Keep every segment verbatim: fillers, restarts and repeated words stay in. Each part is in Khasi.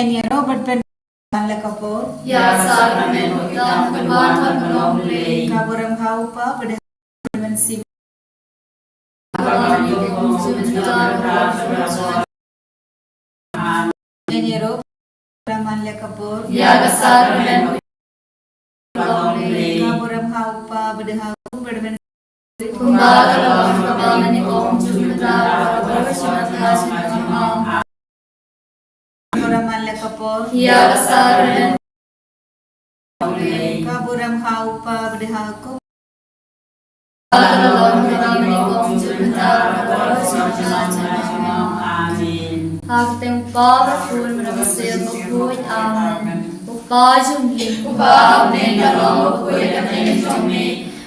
Yn ïaroh bad pynban la ka por. Ïa ka sah ka met, ka tam ka wan ka long lei. Ka burom ha u Kpa bad ha u Mynsiem. Ïa ka burom ha u Kpa bad ha u Mynsiem. Kumba ka long, kaba mynta, kumjuh mynta, baroh shi sien. Ïa ka sah ka met, ka burom ha u Kpa bad ha u Mynsiem. Amen. Ha ka kyrteng u Kpa bad u Khun bad u Mynsiem Bakhuid. Amen. U Kpa jong ngi uba ha bneng, ka long bakhuid ïa ka kyrteng jong me.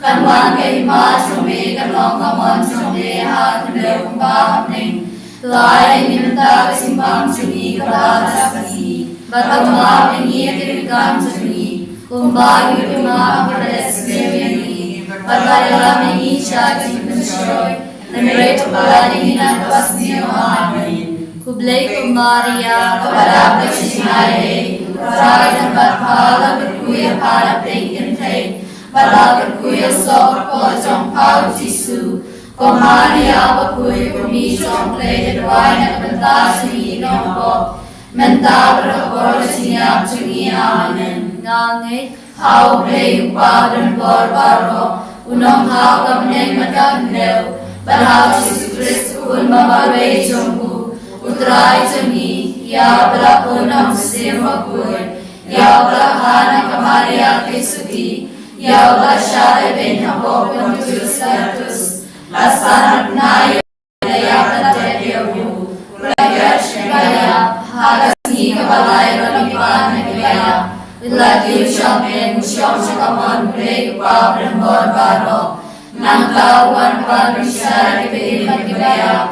Kan wan ka hima jong me, kan long ka mon jong me ha ka khyndew kumba ha bneng. To ai ïa ngi mynta ka jingbam jong ngi kaba ha ka sngi. Bad to map ïa ngi ki ryngkat jong ngi, kumba ngi map ïa kiba la sniew ïa ngi. Bad to ïalam ïa ngi sha ka jingpynshoi, hynrei to pynlait ïa ngi na kaba sniew. Amen. Khublei ko Maria, kaba dap ka jingaiei, U Trai u don bad pha, la kyrkhu ïa pha na pdeng kynthei, bad la kyrkhu ïa u soh ka kpoh jong pha u Jisu. Ko Maria bakhuid, ko Kmie jong U Blei, to duwai na ka bynta jong ngi ki nongpop, mynta bad ha ka por ka jingïap jong ngi. Amen. Nga ngeit ha U Blei U Kpa uba don bor baroh, U Nongthaw ka bneng bad ka khyndew, bad ha U Jisu Khrist U Khun ba marwei jong U, U Trai jong ngi, ïa uba la pun na U Mynsiem Bakhuid, ïa uba la kha na ka Maria ka Theisotti, ïa uba la shah beiñ hapoh Pontius Pilatus, la sah na bnai, la ïap, la tep ïa U, la klet sha kaba ïap, ha ka sngi kaba lai la pynmih na kiba ïap, la kiew shaphang, shong sha ka mon U Blei U Kpa uba don bor baroh. Nangta u wan ban bishar ïa kiba im bad kiba ïap.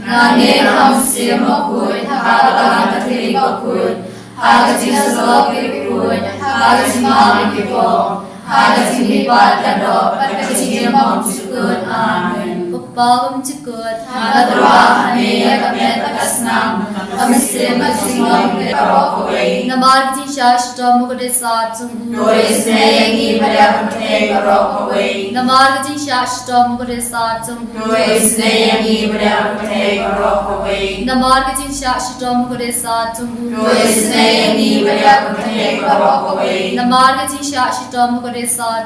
Nga ngeit ha U Mynsiem Bakhuid, ha ka Balang Katholik bakhuid, ha ka jingshlur ki riewkhuid, ha ka jingmap ïa ki kong, ha ka jingmihpat ka doh, bad ka jingim bymjukut. Amen. Ko Kpa bymjukut, nga tyrwa ha me ïa ka met bad ka snam, ka mynsiem bad ka jinglong baroh kawei. Namar ka jingshah shitom u khynnah jong U, to isynei ïa ngi bad ïa ka pyrthei baroh kawei. Namar ka jingshah shitom u khynnah jong U, to isynei ïa ngi bad ïa ka pyrthei baroh kawei. Namar ka jingshah shitom u khynnah jong U, to isynei ïa ngi bad ïa ka pyrthei baroh kawei. Namar ka jingshah shitom u khynnah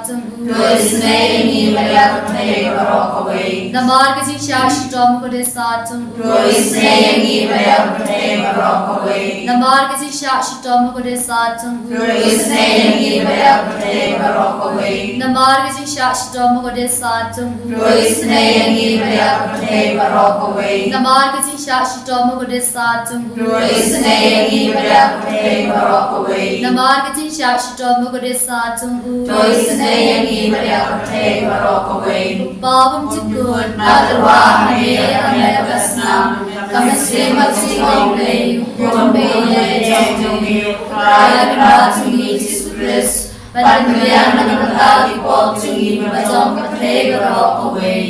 jong U, to isynei ïa ngi bad ïa ka pyrthei baroh kawei. Namar ka jingshah shitom u khynnah jong U, to isynei ïa ngi bad ïa ka pyrthei pyrthei baroh kawei. Namar ka jingshah shitom ha ka dohnud jong u. To isynei ïa ngi bad ïa ka pyrthei baroh kawei. Namar ka jingshah shitom ha ka dohnud jong u. To isynei ïa ngi bad ïa ka pyrthei baroh kawei. Namar ka jingshah shitom ha ka dohnud jong u. To isynei ïa ngi bad ïa ka pyrthei baroh kawei. Namar ka jingshah shitom ha ka dohnud jong u. To isynei ïa ngi bad ïa ka pyrthei baroh kawei. Papa, bym jukut, naduh mynta, ha ka met bad ka snam, ka mynsiem bad ka jinglong, U Blei, U Kynrad jong ngi, U Trai Kynrad jong ngi Jisu Khrist, ban pynbiang na ka bynta ki pop jong ngi bad jong ka pyrthei baroh kawei.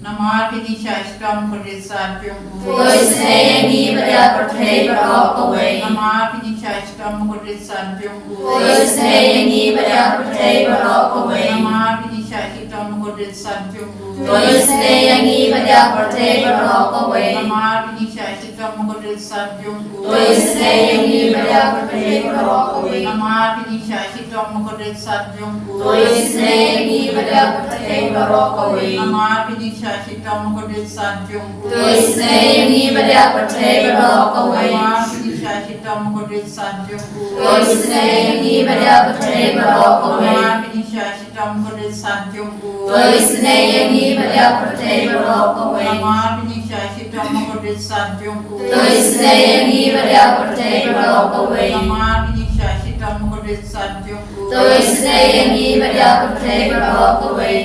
Namar ka jingshah shitom ha ka dohnud jong u. To isynei ïa ngi bad ïa ka pyrthei baroh kawei. Namar ka jingshah shitom ha ka dohnud jong u. To isynei ïa ngi bad ïa ka pyrthei baroh kawei. Namar ka jingshah shitom ha ka dohnud jong u. To isynei ïa ngi bad ïa ka pyrthei baroh kawei. Namar ka jingshah shitom ha ka dohnud jong u. To isynei ïa ngi bad ïa ka pyrthei baroh kawei. Namar ka jingshah shitom ha ka dohnud jong u. To isynei ïa ngi bad ïa ka pyrthei baroh kawei. Namar ka jingshah shitom ha ka dohnud jong u. To isynei ïa ngi bad ïa ka pyrthei baroh kawei. Namar ka jingshah shitom ha ka dohnud jong u. To isynei ïa ngi bad ïa ka pyrthei baroh kawei. Namar ka jingshah shitom ha ka dohnud jong u. To isynei ïa ngi bad ïa ka pyrthei baroh kawei. Namar ka jingshah shitom ha ka dohnud jong u. To isynei ïa ngi bad ïa ka pyrthei baroh kawei. Namar ka jingshah shitom ha ka dohnud jong u. To isynei ïa ngi bad ïa ka pyrthei baroh kawei.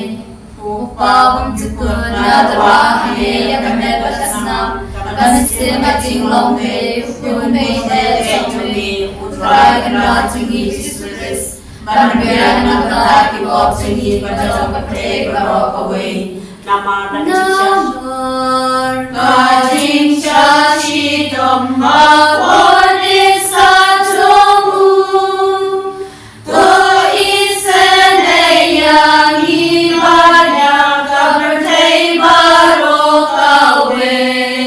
U Kpa, bym jukut, naduh mynta, ha ka met bad ka snam, ka mynsiem bad ka jinglong, U Blei, U Kynrad jong ngi, U Trai Kynrad jong ngi Jisu Khrist, ban pynbiang na ka bynta ki pop jong ngi bad jong ka pyrthei baroh kawei. Namar ka jingshah, namar ka jingshah shitom ha ka dohnud jong u. To isynei ïa ngi bad ïa ka pyrthei baroh kawei.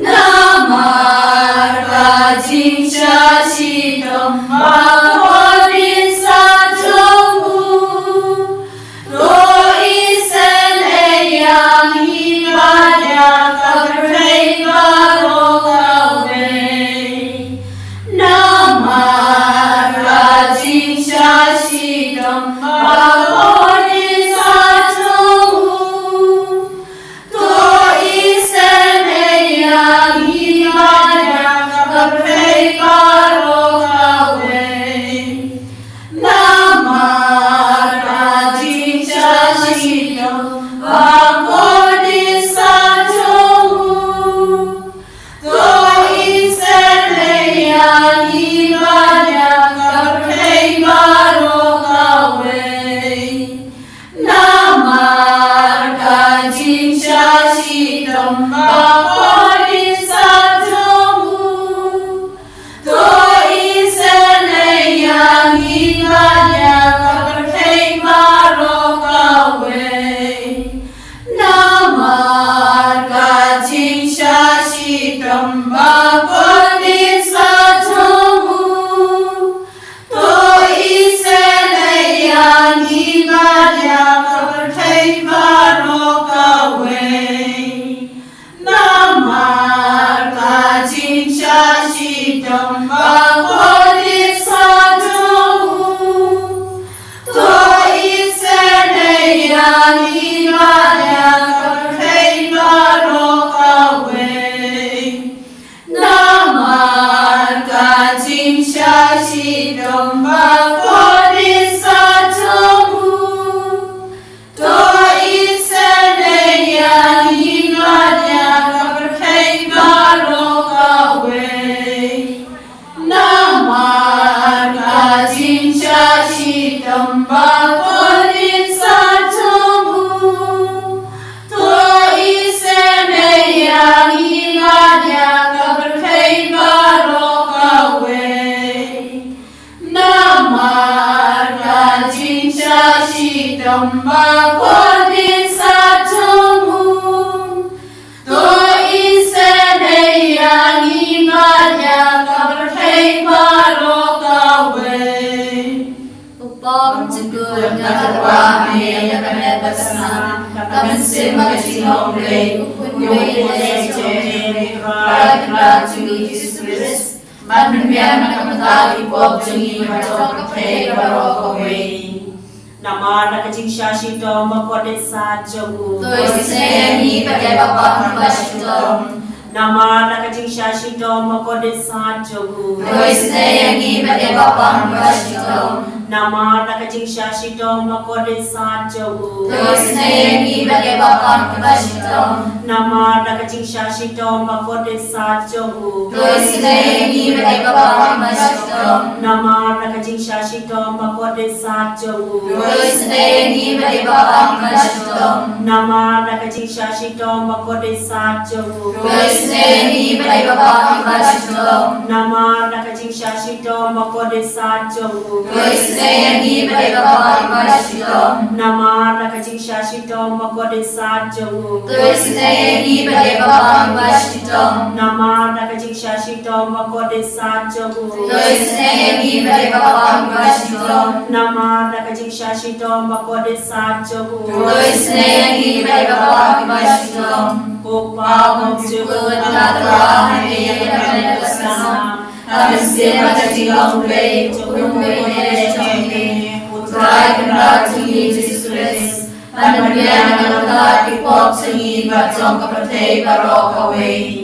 Namar ka jingshah shitom ha ka dohnud jong u. To isynei ïa ngi bad ïa ka pyrthei baroh kawei. Namar ka jingshah shitom ha ka dohnud jong u. To isynei ïa ngi bad ïa ka pyrthei baroh kawei. Namar ka jingshah shitom ha ka dohnud jong u. To isynei ïa ngi bad ïa ka pyrthei baroh kawei. Namar ka jingshah shitom ha ka dohnud jong u. To isynei ïa ngi bad ïa ka pyrthei baroh kawei. Namar ka jingshah shitom ha ka dohnud jong u. To isynei ïa ngi bad ïa ka pyrthei baroh kawei. Namar ka jingshah shitom ha ka dohnud jong u. To isynei ïa ngi bad ïa ka pyrthei baroh kawei. Namar ka jingshah shitom ha ka dohnud jong u. To isynei ïa ngi bad ïa ka pyrthei baroh kawei. Namar ka jingshah shitom ha ka dohnud jong u. To isynei ïa ngi bad ïa ka pyrthei baroh kawei. Namar ka jingshah shitom ha ka dohnud jong u. To isynei ïa ngi bad ïa ka pyrthei baroh kawei. U Kpa, bym jukut, naduh mynta, ha ka met bad ka snam, ka mynsiem bad ka jinglong, U Blei, U Ïa u Trai jong ngi, Trai Kynrad jong ngi Jisu Khrist, ban pynbiang na ka bynta ki pop jong ngi bad jong ka pyrthei baroh kawei. Namar da ka jingshah shitom bakordit sat jong u, to isynei ïa ngi bad ïa i Kpa ba ha ka shitom. Namar da ka jingshah shitom bakordit sat jong u, to isynei ïa ngi bad ïa i Kpa ba ha ka shitom. Namar da ka jingshah shitom bakordit sat jong u, to isynei ïa ngi bad ïa i Kpa ba ha ka shitom. Namar da ka jingshah shitom bakordit sat jong u, to isynei ïa ngi bad ïa i Kpa ba ha ka shitom. Namar da ka jingshah shitom bakordit sat jong u, to isynei ïa ngi bad ïa i Kpa ba ha ka shitom. Namar da ka jingshah shitom bakordit sat jong u, to isynei ïa ngi bad ïa i Kpa ba ha ka shitom. Namar da ka jingshah shitom bakordit sat jong u, to isynei ïa ngi bad ïa i Kpa ba ha ka shitom. Namar da ka jingshah shitom bakordit sat jong u, to isynei ïa ngi bad ïa i Kpa ba ha ka shitom. Namar da ka jingshah shitom bakordit sat jong u, to isynei ïa ngi bad ïa i Kpa ba ha ka shitom. Namar da ka jingshah shitom bakordit sat jong u, to isynei ïa ngi bad ïa i Kpa ba ha ka shitom. Ko Pa bymjukut, nga tyrwa ha me ïa ka bynta ka snam, ha mynsiem bad ka jinglong Blei jong u Nongpynim jong ngi, U Trai Kynrad jong ngi Jisu Khrist, ban pynbiang na ka bynta ki pop jong ngi bad jong ka pyrthei baroh kawei.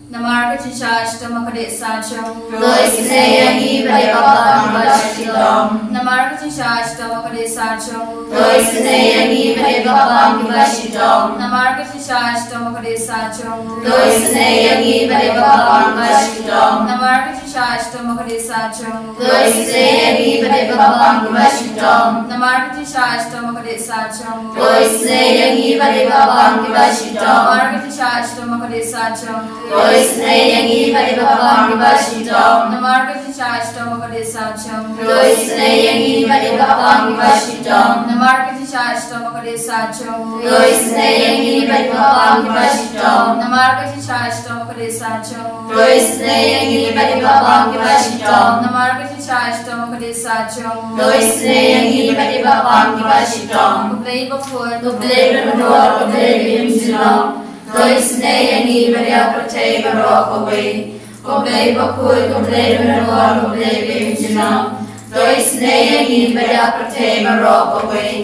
Namar ka jingshah shitom bakordit sat jong u, to isynei ïa ngi bad ïa i Kpa ba ha ka shitom. Namar ka jingshah shitom bakordit sat jong u, to isynei ïa ngi bad ïa i Kpa ba ha ka shitom. Namar ka jingshah shitom bakordit sat jong u, to isynei ïa ngi bad ïa i Kpa ba ha ka shitom. Namar ka jingshah shitom bakordit sat jong u, to isynei ïa ngi bad ïa i Kpa ba ha ka shitom. Namar ka jingshah shitom bakordit sat jong u, to isynei ïa ngi bad ïa i Kpa ba ha ka shitom. Namar ka jingshah shitom bakordit sat jong u, to isynei ïa ngi bad ïa i Kpa ba ha ka shitom. Namar ka jingshah shitom bakordit sat jong u, to isynei ïa ngi bad ïa i Kpa ba ha ka shitom. Namar ka jingshah shitom bakordit sat jong u, to isynei ïa ngi bad ïa i Kpa ba ha ka shitom. Namar ka jingshah shitom bakordit sat jong u, to isynei ïa ngi bad ïa i Kpa ba ha ka shitom. Namar ka jingshah shitom bakordit sat jong u, to isynei ïa ngi bad ïa i Kpa ba ha ka shitom. Ko Blei bakhuid, ko Blei ba donbor, ko Blei ba im junom, to isynei ïa ngi bad ïa ka pyrthei baroh kawei. Ko Blei bakhuid, ko Blei ba donbor, ko Blei ba im junom, to isynei ïa ngi bad ïa ka pyrthei baroh kawei.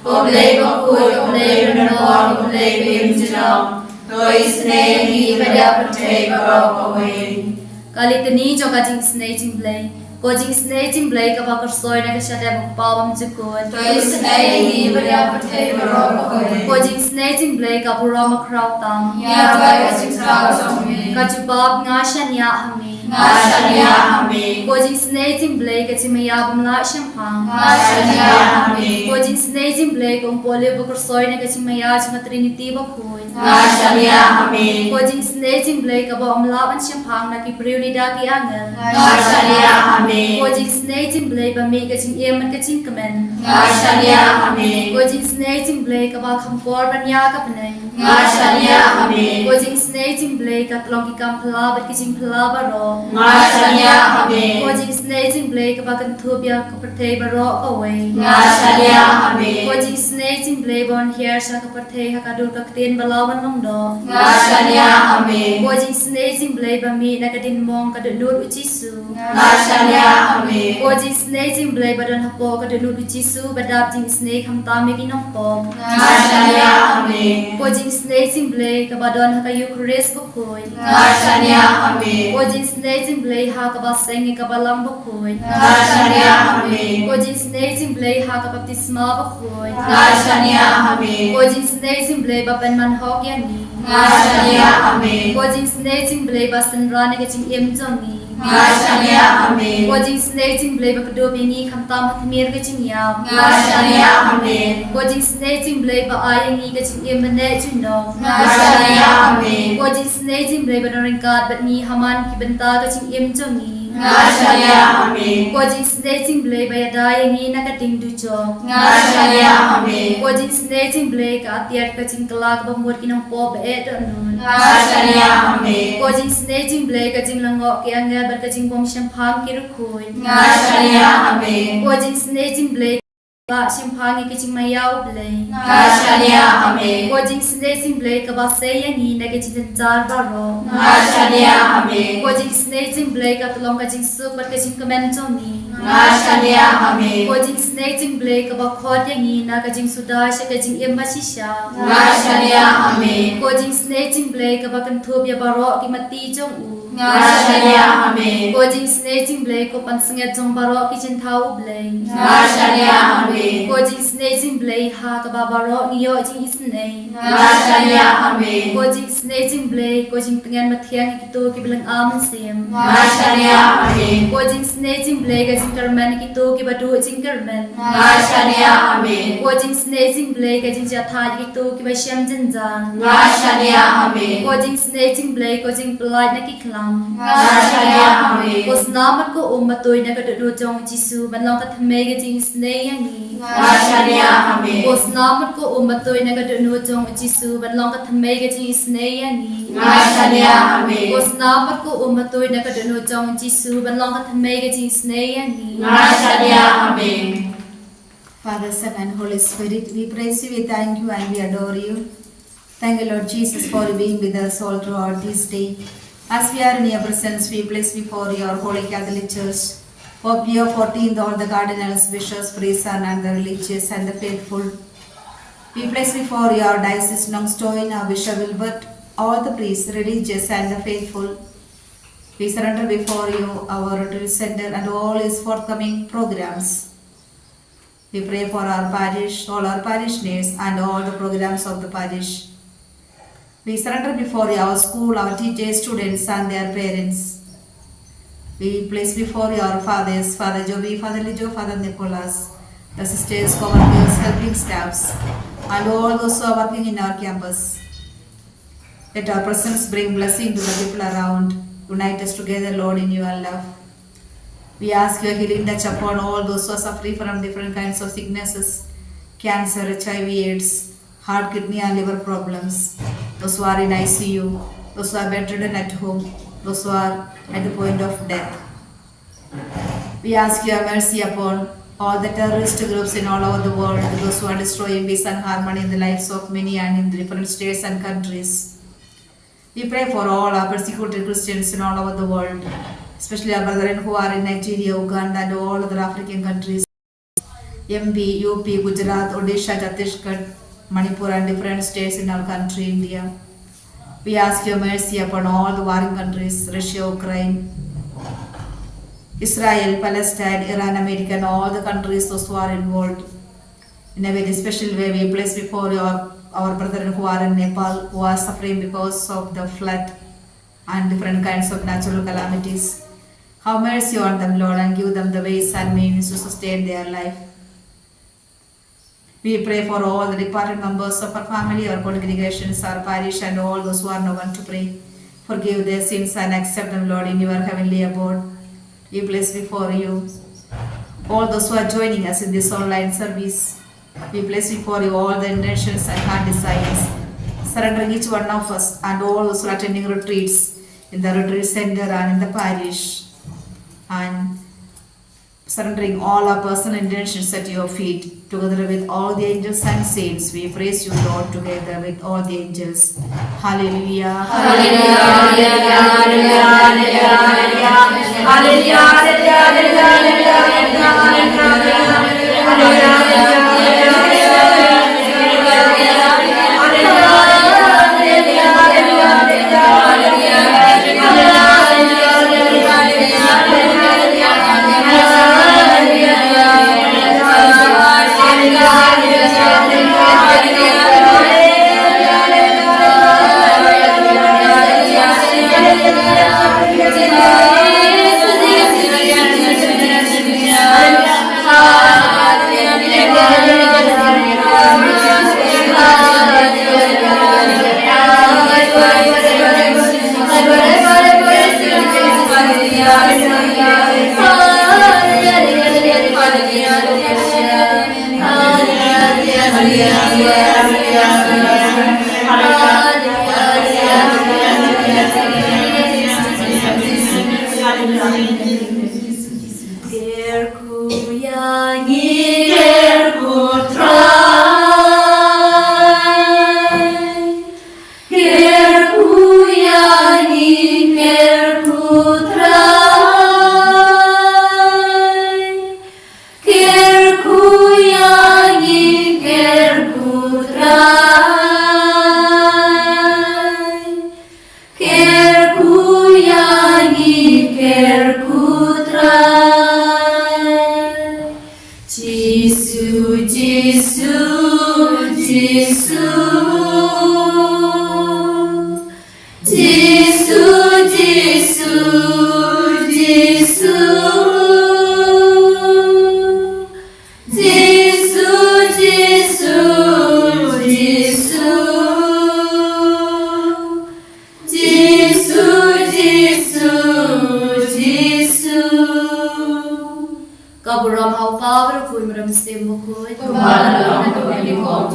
Ko Blei bakhuid, ko Blei ba donbor, ko Blei ba im junom, to isynei ïa ngi bad ïa ka pyrthei baroh kawei. Ka Litani jong ka Jingisynei Jong U Blei. Ko Jingisynei Jong U Blei kaba kyrsoi na ka shadem U Kpa bymjukut, to isynei ïa ngi bad ïa ka pyrthei baroh kawei. Ko Jingisynei Jong U Blei ka burom bakhraw tam, ïa ka jingkhraw jong me. Ka jubab: Nga shaniah ha me. Nga shaniah ha me. Ko Jingisynei Jong U Blei ka jingmaïa bymlah shemphang, nga shaniah ha me. Ko Jingisynei Jong U Blei ka umpohliew ba kyrsoi na ka jingmaïa jong ka Trinity bakhuid, nga shaniah ha me. Ko Jingisynei Jong U Blei kaba ym lah ban shemphang na ki briew ne da ki angel, nga shaniah ha me. Ko Jingisynei Jong U Blei ba mih ka jingim bad ka jingkmen, nga shaniah ha me. Ko Jingisynei Jong U Blei kaba kham kor ban ïa ka bneng, nga shaniah ha me. Ko Jingisynei Jong U Blei ka tlong ki kam phylla bad ki jingphylla baroh, nga shaniah ha me. Ko Jingisynei Jong U Blei kaba kynthup ïa ka pyrthei baroh kawei, nga shaniah ha me. Ko Jingisynei Jong U Blei ba wan hiar sha ka pyrthei ha ka dur ka ktien ba la wan long doh, nga shaniah ha me. Ko Jingisynei Jong U Blei ba mih na ka diengmong ka dohnud U Jisu, nga shaniah ha me. Ko Jingisynei Jong U Blei ba don hapoh ka dohnud U Jisu ba dap jingisynei khamtam ïa ki nongpop, nga shaniah ha me. Ko Jingisynei Jong U Blei kaba don ha ka Eukharist bakhuid, nga shaniah ha me. Ko Jingisynei Jong U Blei ha kaba seng ïa ka Balang bakhuid, nga shaniah ha me. Ko Jingisynei Jong U Blei ha ka baptisma bakhuid, nga shaniah ha me. Ko Jingisynei Jong U Blei ba pynman hok ïa ngi, nga shaniah ha me. Ko Jingisynei Jong U Blei ba synran ïa ka jingim jong ngi, nga shaniah ha me. Ko Jingisynei Jong U Blei ba kdup ïa ngi khamtam ha tmier ka jingïap, nga shaniah ha me. Ko Jingisynei Jong U Blei ba ai ïa ngi ka jingim bneng junom, nga shaniah ha me. Ko Jingisynei Jong U Blei ba don ryngkat bad ngi ha man ki bynta ka jingim jong ngi, nga shaniah ha me. Ko Jingisynei Jong U Blei ba ïada ïa ngi na ka ding dujok, nga shaniah ha me. Ko Jingisynei Jong U Blei ka atiat ka jingkylla kaba mut ki nongpop ba eh dohnud, nga shaniah ha me. Ko Jingisynei Jong U Blei ka jinglyngngoh ki angel bad ka jingbymshemphang ki riewkhuid, nga shaniah ha me. Ko Jingisynei Jong U Blei Ba shim pha ngi ka jingmaïa u Blei. Nga shaniah, amen. Ko jingsnei jong u Blei kaba sei ïa ngi na ka jingjynjar baroh. Nga shaniah, amen. Ko jingsnei jong u Blei ka tyllong ka jingsuk bad ka jingkmen jong ngi. Nga shaniah, amen. Ko jingsnei jong u Blei kaba khot ïa ngi na ka jingsuda sha ka jingim bashisha. Nga shaniah, amen. Ko jingsnei jong u Blei kaba kynthup ïa baroh ki mati jong u. Nga shaniah, amen. Ko jingsnei jong u Blei ko pansngiat jong baroh ki jingthaw u Blei. Nga shaniah, amen. Ko jingsnei jong u Blei ha kaba baroh ngi ïoh jingisnei. Nga shaniah, amen. Ko jingsnei jong u Blei ko jingtngen mathiang ïa kito kiba lynga mynsiem. Nga shaniah, amen. Ko jingsnei jong u Blei ka jingkyrmen ïa kito kiba duh jingkyrmen. Nga shaniah, amen. Ko jingsnei jong u Blei ka jingjahthait ïa kito kiba shem jynjar. Nga shaniah, amen. Ko jingsnei jong u Blei ko jingpyllait na ki khlam. Nga shaniah, amen. Ko snam bad ko um ba tuid na ka dohnud jong u Jisu ban long ka thymmei ka jingisnei ïa ngi. Nga shaniah, amen. Ko snam bad ko um ba tuid na ka dohnud jong u Jisu ban long ka thymmei ka jingisnei ïa ngi. Nga shaniah, amen. Ko snam bad ko um ba tuid na ka dohnud jong u Jisu ban long ka thymmei ka jingisnei ïa ngi. Nga shaniah, amen. Father, Son, and Holy Spirit, we praise you, we thank you, and we adore you. Thank you, Lord Jesus, for being with us all throughout this day. As we are in your presence, we place before your Holy Catholic Church, Pope Leo fourteenth, all the cardinals, bishops, priests, and other religious and the faithful. We place before your Diocese Nongstoin, our Bishop Wilbert, all the priests, religious, and the faithful. We surrender before you our retreat center and all its forthcoming programs. We pray for our parish, all our parishioners, and all the programs of the parish. We surrender before you our school, our teachers, students, and their parents. We place before you our fathers, Father Joby, Father Lijo, Father Nicholas, the sisters, co-workers, helping staffs, and all those who are working in our campus. Let our presence bring blessing to the people around. Unite us together, Lord, in your love. We ask your healing touch upon all those who are suffering from different kinds of sicknesses, cancer, H I V, AIDS, heart, kidney, and liver problems, those who are in I C U, those who are bedridden at home, those who are at the point of death. We ask your mercy upon all the terrorist groups in all over the world, those who are destroying peace and harmony in the lives of many and in different states and countries. We pray for all our persecuted Christians in all over the world, especially our brethren who are in Nigeria, Uganda, and all other African countries. M P, U P, Gujarat, Odisha, Chhattisgarh, Manipur, and different states in our country, India. We ask your mercy upon all the warring countries, Russia, Ukraine, Israel, Palestine, Iran, America, and all the countries those who are involved. In a very special way, we place before you our, our brethren who are in Nepal, who are suffering because of the flood and different kinds of natural calamities. Have mercy on them, Lord, and give them the ways and means to sustain their life. We pray for all the departed members of our family, our congregations, our parish, and all those who are no one to pray. Forgive their sins and accept them, Lord, in your heavenly abode. We place before you all those who are joining us in this online service. We place before you all the intentions and heart desires, surrendering each one of us and all those who are attending retreats in the retreat center and in the parish, and surrendering all our personal intentions at your feet, together with all the angels and saints. We praise you, Lord, together with all the angels. Hallelujah. Hallelujah. Jisu, Jisu, Jisu, Jisu. Jisu, Jisu, Jisu. Jisu, Jisu, Jisu. Ka burom ha u Kpa bad u Khun bad u Mynsiem Bakhuid. Kumba la long, kumba la long,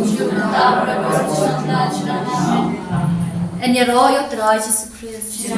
kumba la long. Yn ïaroh ïa u Trai Jisu Khrist.